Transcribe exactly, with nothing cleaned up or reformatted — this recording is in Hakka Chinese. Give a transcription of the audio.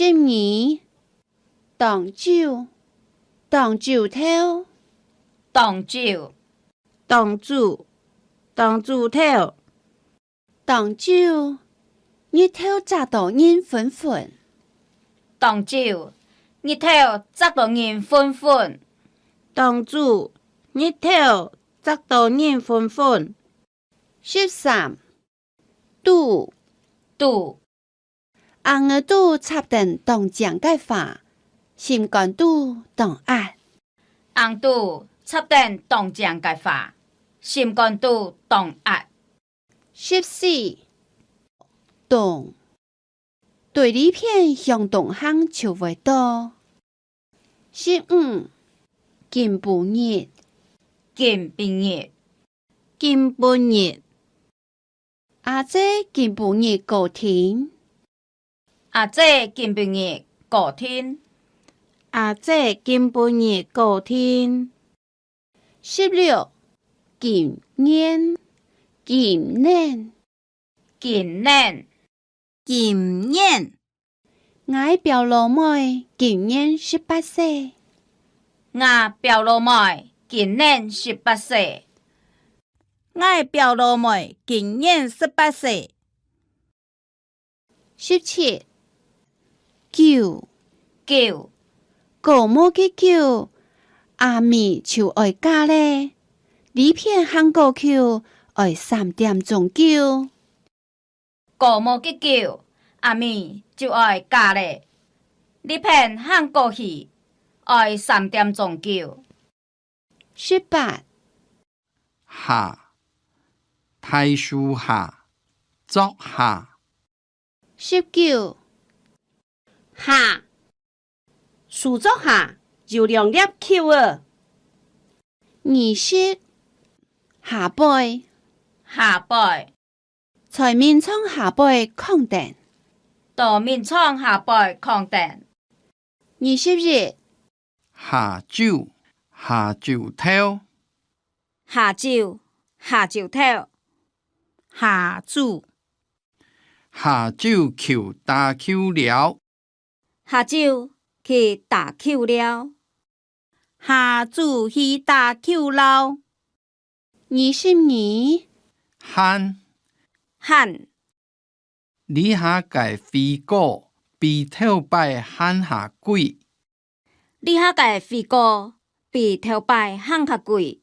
十二，當晝，當晝頭，當晝，當晝，當晝頭。 當晝，日頭煠到人昏昏。當晝，日頭煠到人昏昏。當晝，日頭煠到人昏昏。十三，堵，堵。 尪仔堵插等當靚个花，心肝肚當閼。尪堵插等當靚个花，心肝肚當閼。十四，冬。對這片向東行就會到。 十五，今晡日，今晡日，今晡日。阿姊今晡日過天。阿姊今晡日過天。阿姊今晡日過天。 十六，今年，今年，今年，今年。𠊎表老妹今年十八歲。𠊎表老妹今年十八歲。𠊎表老妹今年十八歲。 十七，久，久。過無幾久，阿姆就愛嫁咧。這片行過去愛三點鐘久。過無幾久，阿姆就愛嫁咧。這片行過去，愛三點鐘久。十八， 下，大樹下，作下。十九，下，書桌下有兩粒球仔。二十，下背，下背。在眠床下背囥等。在眠床下背囥等。二十一，下晝，下晝頭。 下晝，下晝頭。下晝，下晝去打球了。下晝去打球了。下晝去打球了。二十二，還，還。 這下个水果比頭擺還較貴。這下个水果比頭擺還較貴。